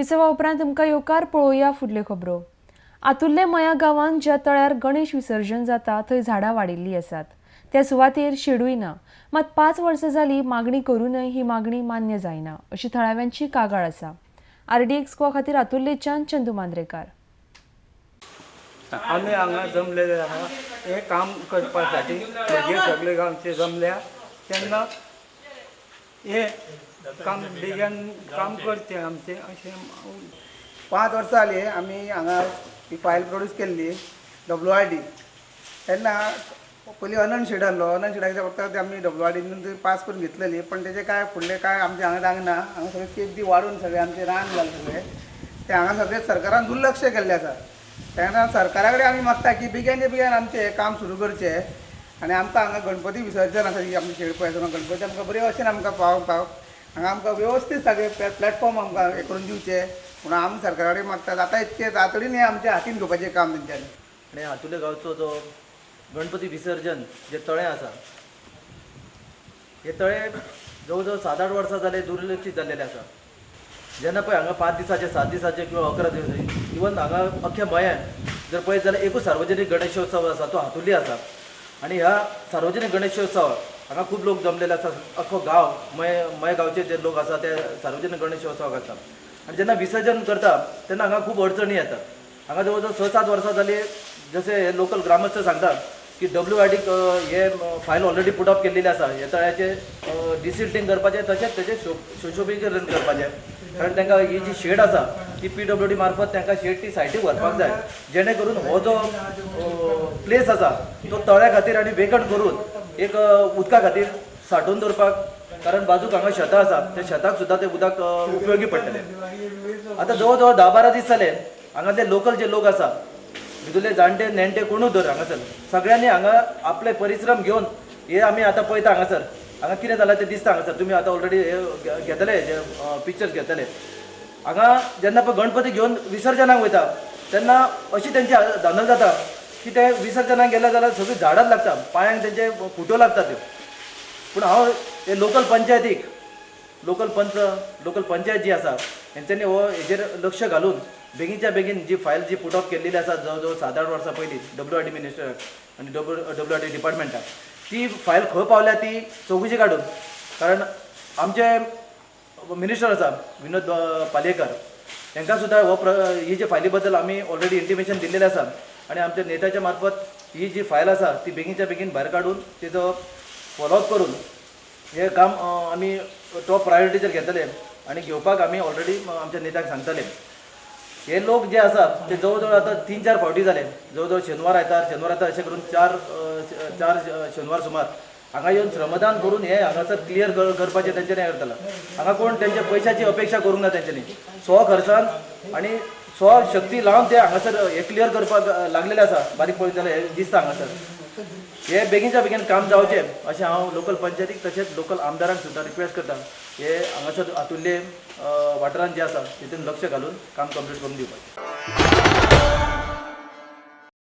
विसवा उपरांत तुमकां येवकार. पळोवया फुडल्यो खबरो. आतुल्ले मया गांवांत ज्या तळ्यार गणेश विसर्जन जाता थंय झाडां वाडिल्लीं आसात. त्या सुवातेर शेडूय ना. मात 5 वर्सां जाली मागणी करूनय ही मागणी मान्य जायना अशी थळाव्यांची कागाळ आसा. आरडीएक्स गोवा खातीर आतुल्लेच्यान चंदू मांद्रेकार. आमी हांगा जमलेले आहा हें काम करपा साठी भुरगे सगळे गांवचे जमल्या तेन्ना हें काम बेगीन काम करचें आमचें अशें. 5 वर्सां जाली आमी हांगा ही फायल प्रोड्यूस केल्ली WRD. तेन्ना पयलीं अनंत शेड आहलो, अनंत शेडाक फक्त आमी WRD पास करून घेतलेली, पण तेजें काय फुडलें काय आमचें हांगा जावंक ना. हांगा सगळें केप बी वाडून सगळें आमचें रान जालें सगळें तें हांगा सगळें सरकारान दुर्लक्ष केल्लें आसा. तेन्ना सरकारा कडेन आमी मागता की बेगीन बेगीन आमचें हें काम सुरू करचें आनी आमकां हांगा गणपती विसर्जन आसा की आमची शेड पळय आसा गणपती आमकां बरे अशें आमकां पावपाक हांगा आमकां वेवस्थीत सगळें प्लॅटफॉर्म आमकां हें करून दिवचें म्हणून आमी सरकारा कडेन मागता. आतां इतकें तातडीन हें आमच्या हातीन घेवपाचें काम तेंच्यांनी. आनी हातुले गांवचो जो गणपती विसर्जन जे तळें आसा हे तळें जवळ जवळ 7-8 वर्सां जाले दुर्लक्षीत जाल्लेलें आसा. जेन्ना पळय हांगा 5 दिसाचे 7 दिसाचे किंवा 11 दिसाचे इवन हांगा अख्ख्या मयान जर पळयत जाल्यार एकूच सार्वजनीक गणेशोत्सव आसा तो हातुली आसा. आनी ह्या सार्वजनीक गणेशोत्सवाक हांगा खूब लोक जमलेले आसा. अख्खो गांव मये गांवचे जे लोक आसा ते सार्वजनीक गणेशोत्सवाक आसता. आनी जेन्ना विसर्जन करता तेन्ना हांगा खूब अडचणी येतात. हांगा जवळ जवळ 6-7 वर्सां जाली जशें हे लोकल ग्रामस्थ सांगतात की WRD हे फायल ऑलरेडी पुट अप केल्लेली आसा. हे तळ्याचें डिसिल्टींग करपाचें तशेंच तेजें सुशोभीकरण करपाचें, कारण तांकां ही जी शेड आसा ती PWD मार्फत तांकां शेड ती सायटीक व्हरपाक जाय, जेणे करून हो जो प्लेस आसा तो तळ्या खातीर आनी वेकंट करून एक उदका खातीर साठोवन दवरपाक, कारण बाजूक हांगा शेतां आसा त्या शेताक सुद्दां तें उदक उपयोगी पडटलें. आतां जवळ जवळ 10-12 दीस जाले हांगातले लोकल जे लोक आसा भितुले जाणटे नेणटे कोणूच धर हांगासर सगळ्यांनी हांगा आपले परिश्रम घेवन हे आमी आतां पळयता हांगासर हांगा कितें जालां तें दिसता हांगासर. तुमी आतां ऑलरेडी हे घेतले जे पिक्चर्स घेतले. हांगा जेन्ना पळय गणपती घेवन विसर्जनाक वयता तेन्ना अशी तेंची धांदल जाता की ते विसर्जनाक गेले जाल्यार सगळीं झाडां लागता, पांयांक तेंचे खुट्यो लागता त्यो. पूण हांव हे लोकल पंचायतीक लोकल पंच लोकल पंचायत जी आसा हेंच्यांनी हो हेजेर लक्ष घालून बेगीनच्या बेगीन जी फायल जी पुट अप केल्लेली आसा जवळ जवळ 7-8 वर्सां पयलीं WRD मिनिस्टराक आनी WRD डिपार्टमेंटाक ती फायल खंय पावल्या ती चवकशी काडून, कारण आमचे मिनिस्टर आसा विनोद पालयेकर हांकां सुद्दां हो ही जे फायली बद्दल आमी ऑलरेडी इंटिमेशन दिल्लेलें आसा आनी आमच्या नेत्याच्या मार्फत ही जी फायल आसा ती बेगीनच्या बेगीन भायर काडून तेजो फॉलोअप करून हें काम आमी टॉप प्रायोरिटीचेर घेतले आनी घेवपाक आमी ऑलरेडी आमच्या नेत्याक सांगतले. हे लोक जे आसा ते जवळ जवळ आतां 3-4 फावटी जाले, जवळ जवळ शेनवार आयतार शेनवार आयतार अशें करून 4 शेनवार सुमार हांगा येवन श्रमदान करून हे हांगासर क्लियर करपाचें तेंच्यांनी हें करतला. हांगा कोण तेंच्या पयशाची अपेक्षा करूंक ना, तेंच्यांनी स्व खर्चान आनी स्व शक्ती लावन ते हांगासर हे क्लियर करपाक लागलेले आसा. बारीक पळयत जाल्यार हें दिसता हांगासर हे बेगीनच्या बेगीन काम जावचें अशें हांव लोकल पंचायतीक तशेंच लोकल आमदारांक सुद्दां रिक्वेस्ट करता. हे हांगासर हातुल्ले वाठारांत जे आसा तितून लक्ष घालून काम कंप्लीट करून दिवपाचें.